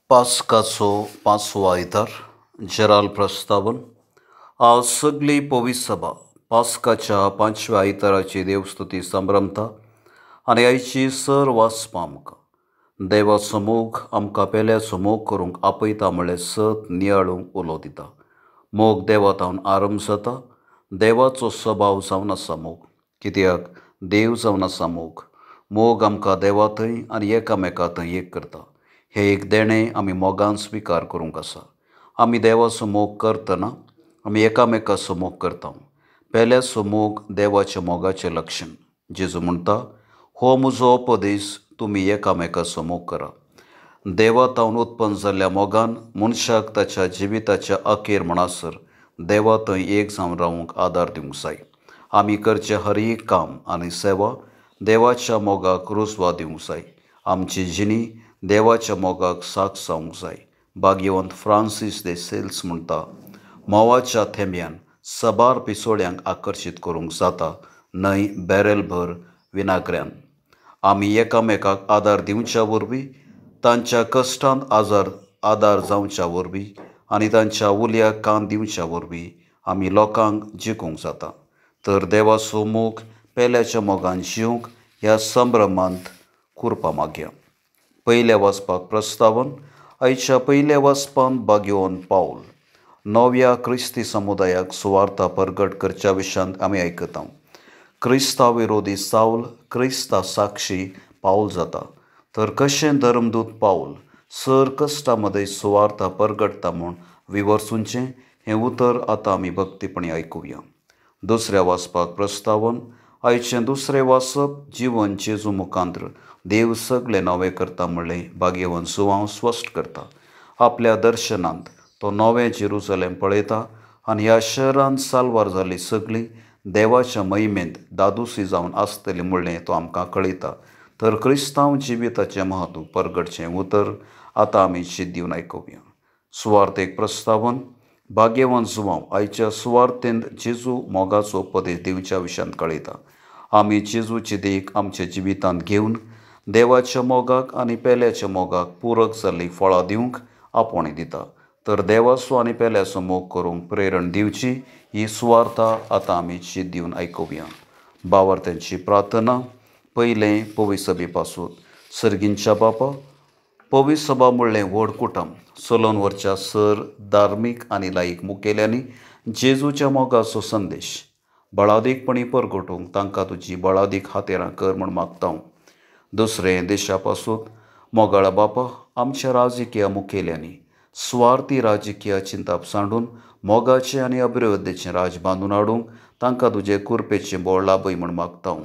पास्काचो पांचवो आयतार जेराल प्रस्तावन. आज सगली पवित्र सभा पास्काच्या पांचव्या आयताराची देवस्तुती संभ्रमता आनी आयची सर वाचपा आमकां देवाचो मोग आमकां पेल्याचो मोग करूंक आपयता म्हळ्यार सत नियाळूंक उलो दिता. मोग देवा थावन आरंभ जाता. देवाचो स्वभाव जावन आसा मोग, कित्याक देव जावन आसा मोग. मोग आमकां देवा थंय आनी एकामेका थंय एक करता. हें एक देणें आमी मोगान स्विकार करूंक आसा. आमी देवाचो मोग करतना आमी एकामेकाचो मोग करता. पेल्याचो मोग देवाच्या मोगाचें लक्षण. जेजू म्हणटा, हो म्हजो उपदेश, तुमी एकामेकाचो मोग करा. देवा थावन उत्पन्न जाल्ल्या मोगान मनशाक ताच्या जिविताच्या अखेर म्हणसर देवा थंय एक जावन रावूंक आदार दिवंक जाय. आमी करचें हर एक काम आनी सेवा देवाच्या मोगाक रुजवा दिवंक जाय. आमची जिणी देवाच्या मोगाक साक्ष जावंक जाय. भाग्यवंत फ्रांसीस दे सेल्स म्हणटा, म्होंवाच्या थेंब्यान सबार पिसोळ्यांक आकर्शीत करूंक जाता, न्हय बॅरलभर विनाग्र्यान. आमी एकामेकाक आदार दिवच्या वरवीं, तांच्या कश्टांत आदार जावच्या वरवीं आनी तांच्या उल्याक कान दिवच्या वरवीं आमी लोकांक जिखूंक जाता. तर देवाचो मोग पेल्याच्या मोगान जिवंक ह्या संभ्रमांत कुरपा मागया. पयल्या वाचपाक प्रस्तावन. आयच्या पयल्या वाचपान भाग्यवंत पावल नव्या क्रिस्ती समुदायाक सुवार्ता परगट करच्या विशयांत आमी आयकता. क्रिस्ता विरोधी सावल क्रिस्ता साक्षी पावल जाता. तर कशें धर्मदूत पावल सर कश्टा मदें सुवार्ता परगटता म्हूण विवर्सुचें हें उतर आतां आमी भक्तीपणी आयकुया. दुसऱ्या वाचपाक प्रस्तावन. आयचें दुसरें वाचप जिवन जेजू मुखांत्र देव सगळें नवें करता म्हणलें भाग्यवंत जुवांव स्पश्ट करता. आपल्या दर्शनांत तो नवें जेरुजलेम पळयता आनी ह्या शहरांत साल्वार जाल्ली सगळीं देवाच्या महिमेंत दादोशी जावन आसतली म्हणलें तो आमकां कळयता. तर क्रिस्तांव जिविताचें म्हत्व परगटचें उतर आतां आमी शीत दिवन आयकुया. सुवार्थेक प्रस्तावन. भाग्यवंत जुवांव आयच्या सुवार्थेंत जेजू मोगाचो उपदेश दिवच्या विशयांत कळयता. आमी जेजूची देख आमच्या जिवितांत घेवन देवाच्या मोगाक आनी पेल्याच्या मोगाक पुरक जाल्लीं फळां दिवंक आपोवणें दिता. तर देवाचो आनी पेल्याचो मोग करूंक प्रेरण दिवची ही सुवार्ता आतां आमी शीत दिवन आयकुया. बावार्थ्यांची प्रार्थना. पयलें पवित्र सभे पासून. सर्गींच्या बापा, पवित्र सभा म्हणलें व्हड कुटुंब चलोवन व्हरच्या सर धार्मीक आनी लायक मुखेल्यांनी जेजूच्या मोगाचो संदेश बळादीकपणी परगटूंक तांकां तुजी बळादीक हातेरां कर म्हूण मागता. दुसरें देशा पासून. मोगाळा बापा, आमच्या राजकीय मुखेल्यांनी सुवार्थी राजकीय चिंताप सांडून मोगाचें आनी अभिवृद्धीचें राज बांदून हाडूंक तांकां तुजें कुरपेचें बोळ लाभय म्हूण मागता.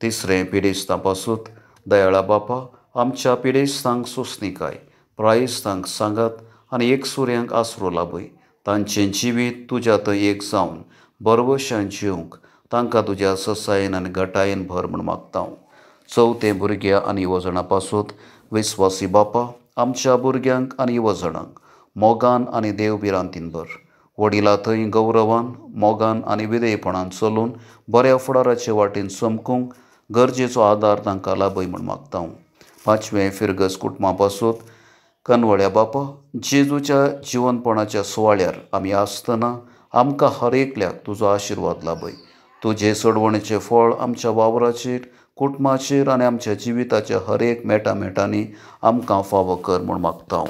तिसरें पिडेस्तां पासून. दयाळा बापा, आमच्या पिडेस्तांक सोंसणीकाय, प्रायेस्तांक सांगात आनी एकसुऱ्यांक आसरो लाभय. तांचें जिवीत तुज्या थंय एक जावन बरवशान जिवंक तांकां तुज्या ससायेन आनी घटायेन भर म्हूण मागता. चवथें भुरग्यां आनी युवजणां पासून. विस्वासी बापा, आमच्या भुरग्यांक आनी युवजणांक मोगान आनी देव भिरांतीन भर. वडिला थंय गौरवान, मोगान आनी विधेयपणान चलून बऱ्या फुडाराचे वाटेन चमकूंक गरजेचो आदार तांकां लाभय म्हूण मागता. पांचवें फिरगज कुटुंबा पासून. कनवळ्या बापा, जेजूच्या जिवनपणाच्या सुवाळ्यार आमी आसतना आमकां हर एकल्याक तुजो आशिर्वाद लाभय. तुजे सोडवणेचें फळ आमच्या वावराचेर, कुटुंबाचेर आनी आमच्या जिविताच्या हर एक मेटा मेटांनी आमकां फावो कर म्हूण मागता.